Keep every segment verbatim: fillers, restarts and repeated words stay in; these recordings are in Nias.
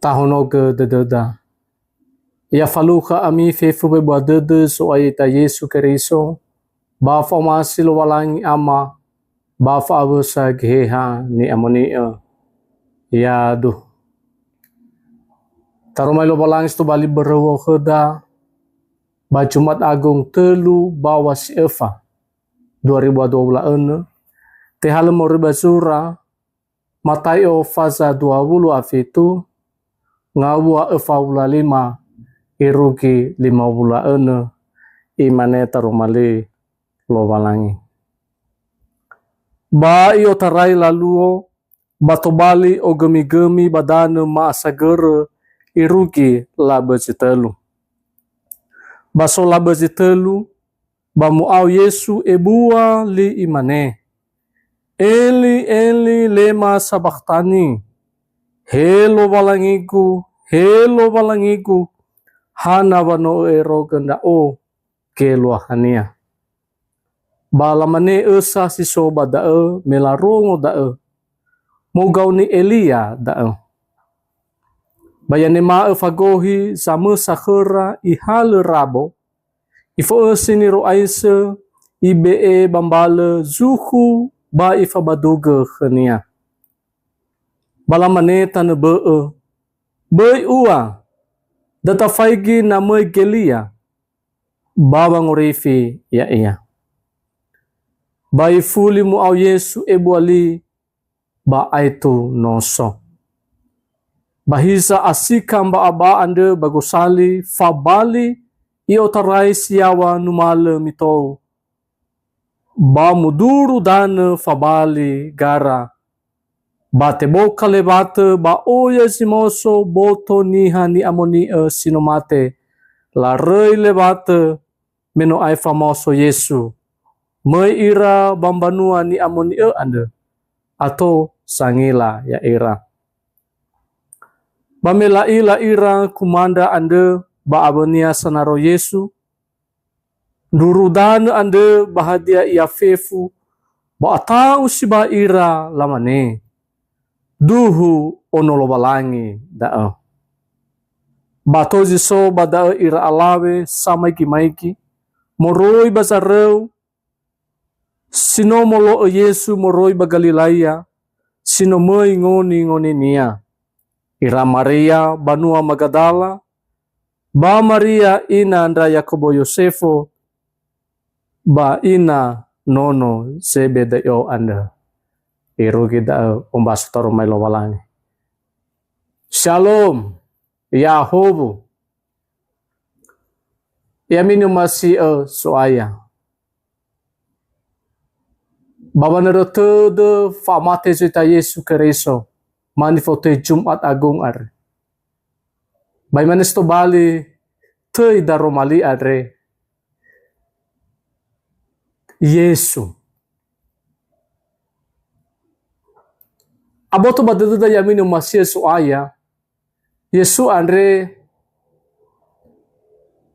Tahonogö dödöda. Ya falukha ami fefu webua dödö So'aya ita Yesu Keriso, ba fa'omasi Lowalangi Ama, ba fa'awösa Geheha Ni'amoni'ö. Yadu. Taromali Lowalangi si tobali böröwö khöda, ba Jumat Agung tölu bawa si öfa, dua ribu dua puluh enam, tehalö moroi ba zura, Mataio faza dua wulu a fitu, ngawua öfa wulu a lima, irugi lima wulu a önö, imane taromali Lowalangi. Ba i'otarai laluo, ba tobali ogömigömi ba danö ma'asagörö irugi labö zi tölu. Ba so labö zi tölu, ba mu'ao Yesu ebua li imane, "Eli, Eli, lema sabakhtani?" "He Lowalangigu, he Lowalangigu, hana wa no Ö'erogö ndra'o geluahania?" Ba lamane ösa si so ba da'ö me larongo da'ö, "Mogaoni Elia da'ö." Ba i'anema'ö fagohi zamösa khöra ihalö rabo, ifo'ösi niro'aisö, ibe'e ba mbalö zukhu ba ifabadugö khönia. Ba lamane tanö bö'ö, "Böi ua, da tafaigi na möi Gelia, ba wangorifi ya'ia." Ba ifuli mu'ao Yesu ebua li ba aetu noso. Ba hiza asika mba'aba'a andrö ba gosali, fabali i'otarai si yaŵa numalö mitou. Ba muduru danö fabali gara. Ba teboka lewatö ba oya zi maoso boto niha ni'amoni'ö si no mate, laröi lewatö me no aefa maoso Yesu. Möi ira ba mbanua ni'amoni'ö andrö, ato sangila ya'ira. Ba me la'ila ira kumandra andrö ba awönia sanaro Yesu, nduru danö andrö ba hadia ia fefu, ba ata'u sibai ira, lamane, "Duhu Ono Lowalangi da'ö." Ba to zi so ba da'ö ira alawe samaigi-maigi, moroi ba zaröu, si no molo'ö Yesu moroi ba Galilaia, si no möi ngoni-ngoninia. Ira Maria banua Magadala, ba Maria ina ndra Yakobo Yosefo, ba ina nono Zebedaio andrö. Irugi da'ö ombasu taromali Lowalangi. Shalom, ya'ahowu. Ya'ami ni'omasi'ö So'aya. Ba wanörö tödö fa'amate zui ita Yesu Keriso, ma nifotöi Jumat Agung andre. Ba imane si tobali töi daroma li andre, Yesu. Aboto ba dödöda ya'ami ni'omasi'ö So'aya, Yesu andre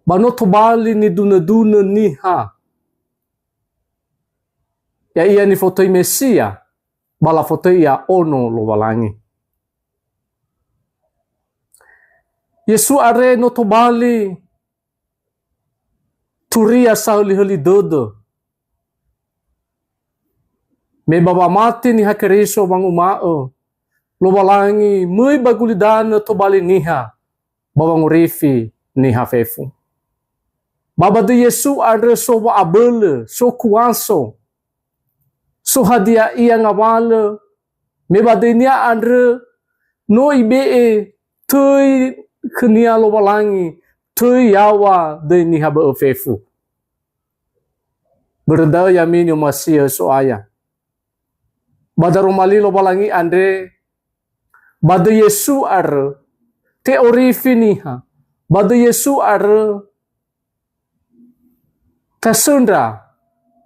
ba no tobali nidunö-dunö niha. Ya'ia nifotöi Mesia, ba lafotöi ia Ono Lowalangi. Yesu andre no tobali turia sahölihöli dödö. Me ba wamati Niha Keriso wanguma'ö, Lowalangi möi ba gulidanö tobali niha, ba wangorifi niha fefu. Ba ba döi Yesu andrö so wa'abölö, so kuaso, so hadia ia ngawalö, me ba döinia andrö no ibe'e töi khönia Lowalangi, töi yaŵa döi niha bö'ö fefu. Börö da'ö ya'ami ni'omasi'ö So'aya. Ba daroma li Lowalangi andre, ba döi Yesu andrö te'orifi niha, ba döi Yesu andrö tasöndra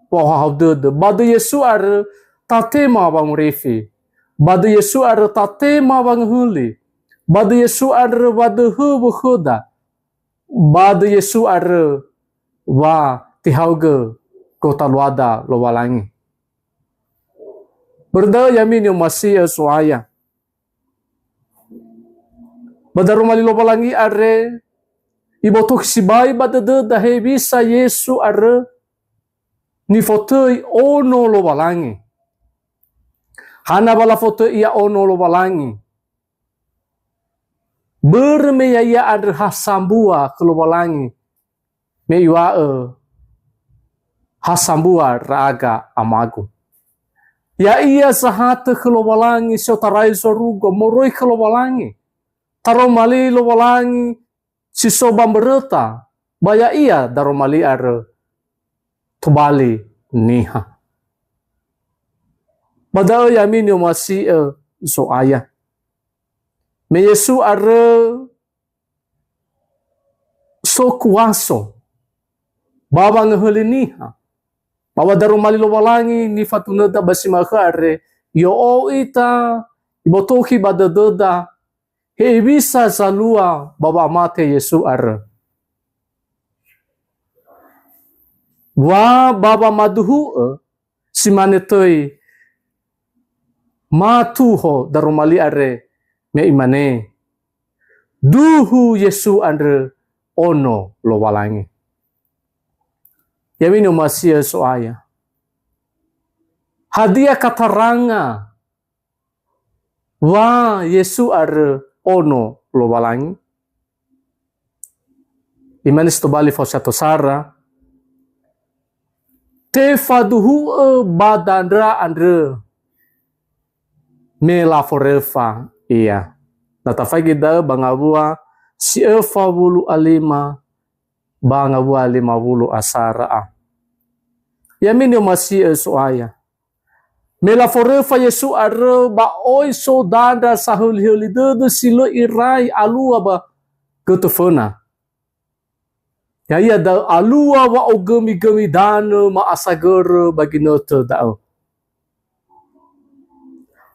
wa'ohahau dödö. Ba döi Yesu andrö tatema wangorifi. Ba döi Yesu andrö tatema wangöhöli. Ba döi Yesu andrö wa döhö wökhöda. Ba döi Yesu andrö wa tehaogö gotaluada Lowalangi. Börö da'ö ya'ami ni'omasi'ö So'aya. Ba daroma li Lowalangi andre, ibotohi sibai ba dödöda hewisa Yesu andrö nifotöi ono Lowalangi. Hana wa lafotöi ia ono Lowalangi? Börö me ya'ia andrö ha sambua khö Lowalangi, me iŵa'ö, "Ha sambua ndra'aga Amagu." Ya'ia zahatö khö Lowalangi si otarai zorugo moroi khö Lowalangi. Taroma li Lowalangi si so ba mböröta, ba ya'ia daroma li andrö tobali niha. Ba da'ö ya'ami ni'omasi'ö Zo'aya. Me Yesu andrö so kuaso ba wangöhöli niha, ba wa daroma li Lowalangi nifatunöda ba si ma'ökhö andre, i'o'ou ita, ibotohi ba dödöda, hewisa zalua ba wa'amate Yesu andrö. Wa ba wamaduhu'ö, si mane töi matuho daroma li andre, me imane, "Duhu Yesu andrö ono Lowalangi." Ya'ami ni'omasi'ö So'aya. Hadia kataranga wa Yesu andrö ono Lowalangi? Imane si tobali faosato sara, "Tefaduhu'ö ba dandra andrö me laforöfa Ia." Na tafaigi da'ö ba ngawua si öfa wulu a lima ba ngawua lima wulu a sara a. Ya'ami ni'omasi'ö So'aya. Me laforöfa Yesu andrö ba oi so dandra sahölihöli dödö si lö irai alua ba götö föna. Ya'ia da'ö alua wa'ogömigömi danö ma'asagörö ba ginötö da'ö.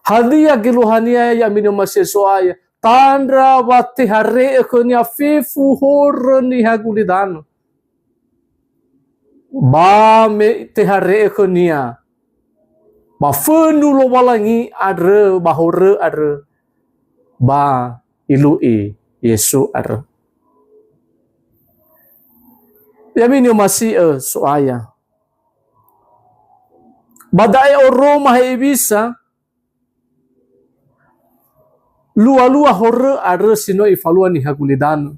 Hadia geluahania, ya'ami ni'omasi'ö So'aya? Tandra wa tehare'ö khönia fefu horö niha gulidanö. Ba me tehare'ö khönia, ba fönu Lowalangi andrö, ba horö andrö, ba ilu'i Yesu andrö. Ya'ami ni'omasi'ö So'aya. Ba da'e oroma hewisa lua-lua horö andrö si no ifalua niha gulidanö.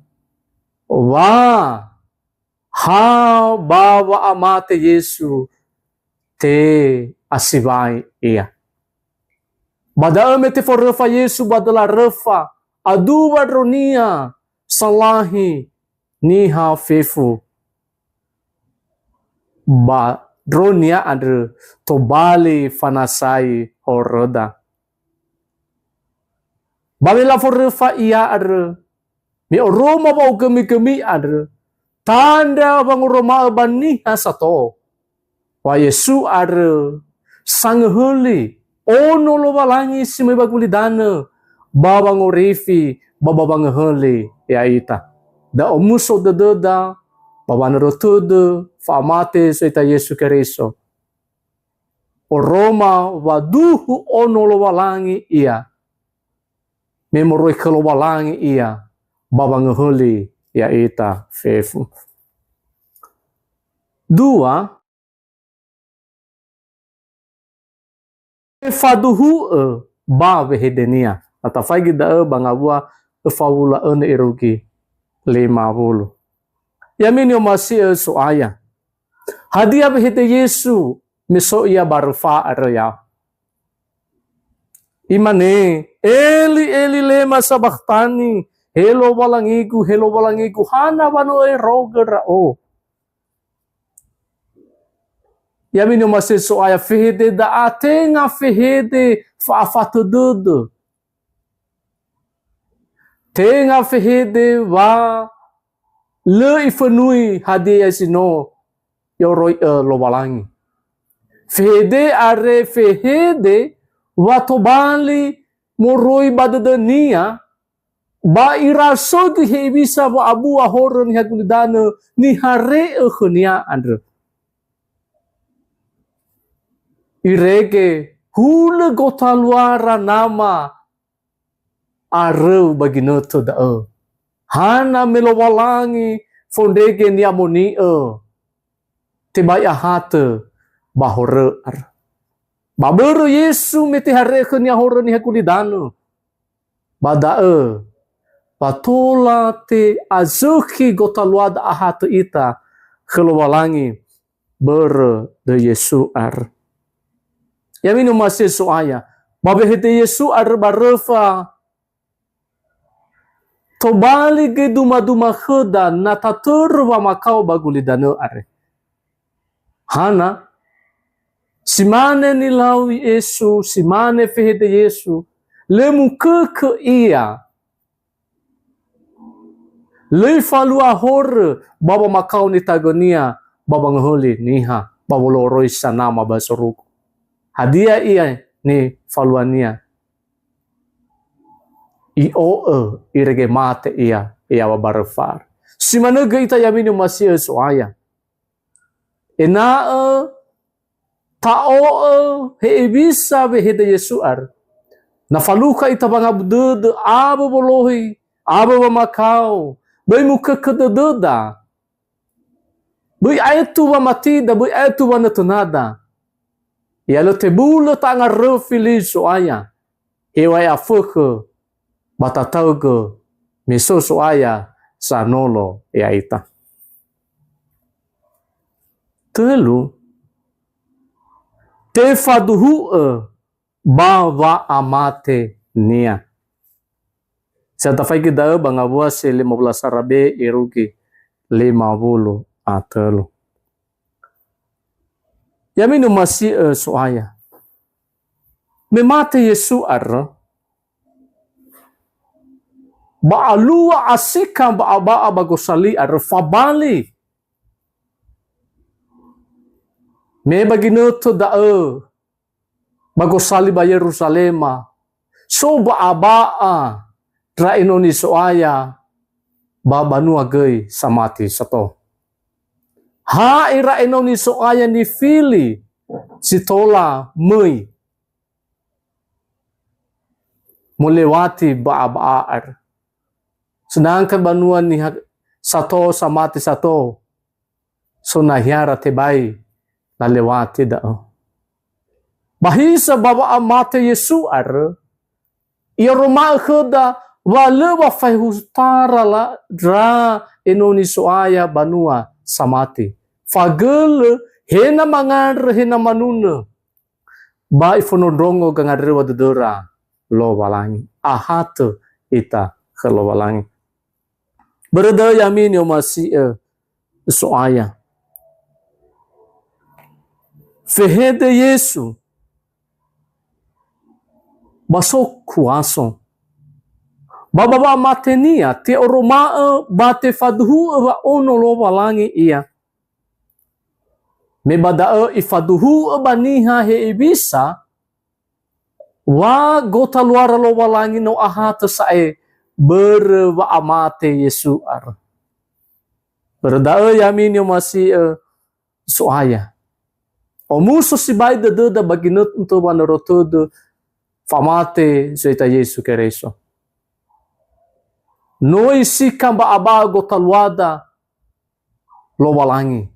Wa ha ba wa'amate Yesu te'asiwai ia. Ba da'ö me teforöfa Yesu ba döla röfa, aduwa ndronia salahi niha fefu. Ba ndronia andrö tobali fanasai horöda. Ba me laforöfa ia andrö, me oroma wa'ogömigömi andrö, tandra wangoroma'ö ba niha sato. Wa Yesu andrö sangöhöli, ono Lowalangi si möi ba gulidanö, ba wangorifi, ba ba wangöhöli ya'ita. Da omuso dödöda ba wanörö tödö fa'amate Zo'ita Yesu Keriso. Oroma wa duhu ono Lowalangi ia, me moroi khö Lowalangi ia ba wangöhöli ya'ita fefu. Dua, faduhu'ö ba wehedenia. Na tafaigi da'ö ba ngawua öfa wulu a önö irugi lima wulu. Ya'ami ni'omasi'ö So'aya. Hadia wehede Yesu me so Ia ba röfa andrö, ya? Imane, "Eli, Eli, lema sabakhtani? He Lowalangigu, he Lowalangigu, hana wa no Ö'erogö ndra'o?" Ya'ami ni'omasi'ö So'aya, fehede da'a tenga fehede fa'afatö dödö. Tenga fehede wa lö ifönui hadia ia zi no i'oroi'ö Lowalangi. Fehede andre fehede wa tobali moroi ba dödönia, ba irasögö hewisa wa'abua horö niha gulidanö nihare'ö khönia andrö. Irege hulö gotaluara nama aröu ba ginötö da'ö. Hana me Lowalangi fondrege ni'amoni'ö, tebai ahatö ba horö arö. Ba börö Yesu me teharöi khönia horö niha gulidanö. Ba da'ö, ba tola te'azökhi gotaluada ahatö ita khö Lowalangi börö döi Yesu arö. Ya'ami ni'omasi'ö So'aya, ba wehede Yesu arö ba röfa, tobali göi duma-duma khöda na tatörö wamakao ba gulidanö are. Hana? Si mane nilau Yesu, si mane fehede Yesu, lö mukökö ia. Lö ifalua horö ba wamakao nitagönia ba wangöhöli niha ba woloroi sanama ba zorugo. Hadia ia nifaluania? I'o'ö irege mate ia, ia ba röfa. Si manö göi ita ya'ami ni'omasi'ö So'aya. Ena'ö ta'o'ö he hewisa wehede Yesu arö. Na falukha ita wangabu dödö, awö wolohi, awö wamakao, böi mukökö dödöda. Böi aetu wamatida, böi aetu wanötönada. Ya lö tebulö ta'angaröfi li So'aya. Heŵa'ae afökhö ba tataögö me so So'aya sanolo ya'ita. Tölu, tefaduhu'ö ba wa'amate-Nia. Sa'ae tafaigi da'ö ba ngawua si lima belas sarabe irugi lima wulu a tölu. Ya'ami ni'omasi'ö So'aya. Me mate Yesu arö, ba alua asika mba'aba'a ba gosali arö fabali. Me ba ginötö da'ö, ba gosali ba Yeruzalema, so mba'aba'a ndra enoni So'aya ba banua göi samati sato. Ha ira enoni So'aya nifili si tola möi molewati mba'aba'a arö. Sedangkan banua niha sato samati sato, so nahiara tebai lalewati da'ö. Ba hiza ba wa'amate Yesu arö, i'oroma'ö khöda wa lö wa fahutara la ndra enoni So'aya banua samati. Fagölö, he na mangandrö, he na manunö. Ba ifondrondrongo gangandröwa dödöra Lowalangi. Ahatö ita khö Lowalangi. Börö da'ö ya'ami ni'omasi'ö So'aya. Fehede Yesu ba so kuaso. Ba ba wa'amate-Nia te'oroma'ö ba tefaduhu'ö wa'ono Lowalangi Ia. Me ba da'ö ifaduhu'ö ba niha he hewisa, wa gotaluara Lowalangi no ahatö sa'ae börö wa'amate Yesu arö. Börö da'ö ya'ami ni'omasi'ö So'aya. Omuso sibai dödöda ba ginötö wanörö tödö famate Zo'aya Yesu Keriso. No isika mba'aba'a gotaluada Lowalangi.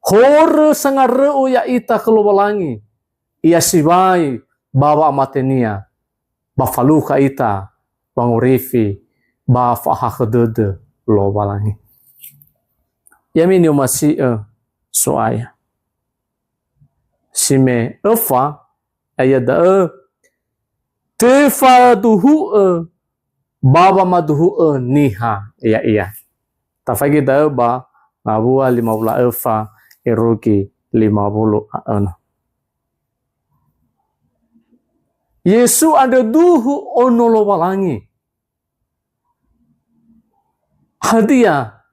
Horö sangarö'ö ya'ita khö Lowalangi, Ia sibai ba wa'amate-Nia, ba falukha ita wangorifi ba fa'ahakhö dödö Lowalangi. Ya'ami ni'omasi'ö So'aya. Si me öfa, Ya'ia da'ö, tefaduhu'ö ba wamaduhu'ö niha ya'ia. Tafaigi da'ö ba ngawua lima wulu a öfa irugi lima wulu a önö. Yesu andrö duhu Ono Lowalangi. Hadia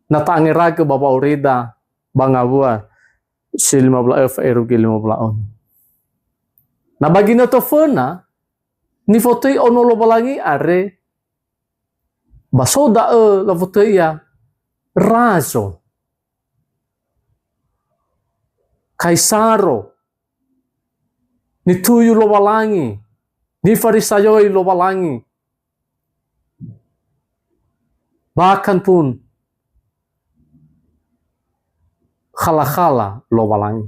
na ta'angeragö ba wa'aurida ba ngawua si lima wulu a öfa irugi lima wulu a önö? Na ba ginötö föna, nifotöi Ono Lowalangi andre, ba so da'ö lafotöi ia razo, Kaisaro, nituyu Lowalangi, Nifarisaioi Lowalangi. Bahkan pun khala-khala Lowalangi.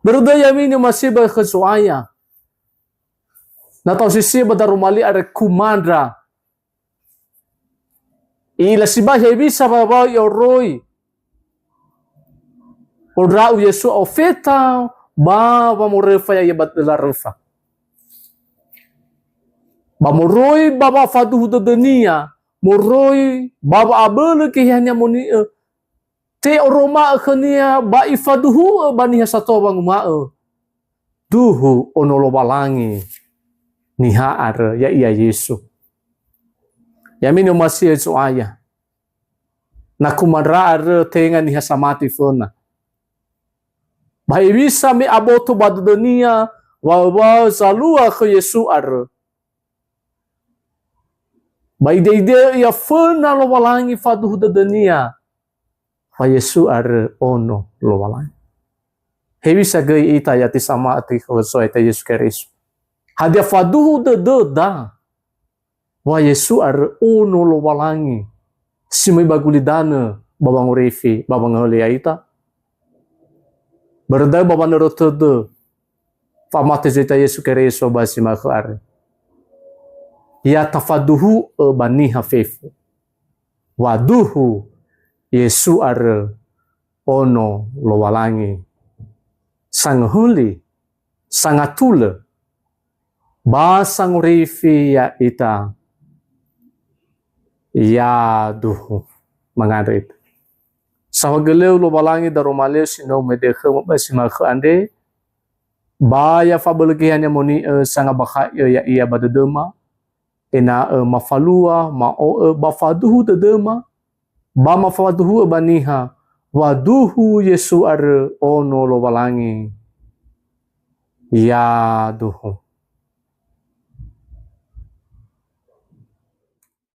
Börö da'ö ya'ami ni'omasi'ö ba khö Zo'aya. Na ta'osisi'ö ba daroma li andrö kumandra. I'ila sibai hewisa wa, wa i'oroi. Ondra'u Yesu ofeta ba wamoröfa ya'ia ba döla röfa. Ba moroi ba wa'afaduhu dödönia, moroi ba wa'abölö geheha ni'amoni'ö, te'oroma'ö khönia ba ifaduhu'ö ba niha sato wanguma'ö, "Duhu Ono Lowalangi niha andrö, ya'ia Yesu." Ya'ami ni'omasi'ö Zo'aya. Na kumandra andrö tenga niha samati föna. Ba hewisa me aboto ba dödönia wa, wa zalua khö Yesu andrö. Ba ide-ide ia föna Lowalangi faduhu dödönia, wa Yesu andrö Ono Lowalangi. Hewisa göi ita ya tisama'ati khö Zo'aya ita Yesu Keriso. Hadia faduhu dödöda wa Yesu andrö Ono Lowalangi si möi ba gulidanö ba wangorefi ba wangahöli ya'ita? Börö da'ö ba wanörö tödö fa'amate zöita Yesu Keriso ba zi ma'ökhö andrö. Ya tafaduhu'ö ba niha fefu. Wa duhu Yesu andrö Ono Lowalangi. Sangahöli, sangatulö, ba sangorifi ya'ita. Ya duhu. Mangandrö ita. Saohagöleu Lowalangi daroma lö si no umede khöma ba zi ma'ökhö andre, ba ya fabölö geheha ni'amoni'ö sangabakhai'ö ya'ia ba dödöma, ena'ö mafalua, ma'o'ö, ba faduhu dödöma, ba mafaduhu'ö ba niha, wa duhu Yesu andrö Ono Lowalangi. Ya duhu.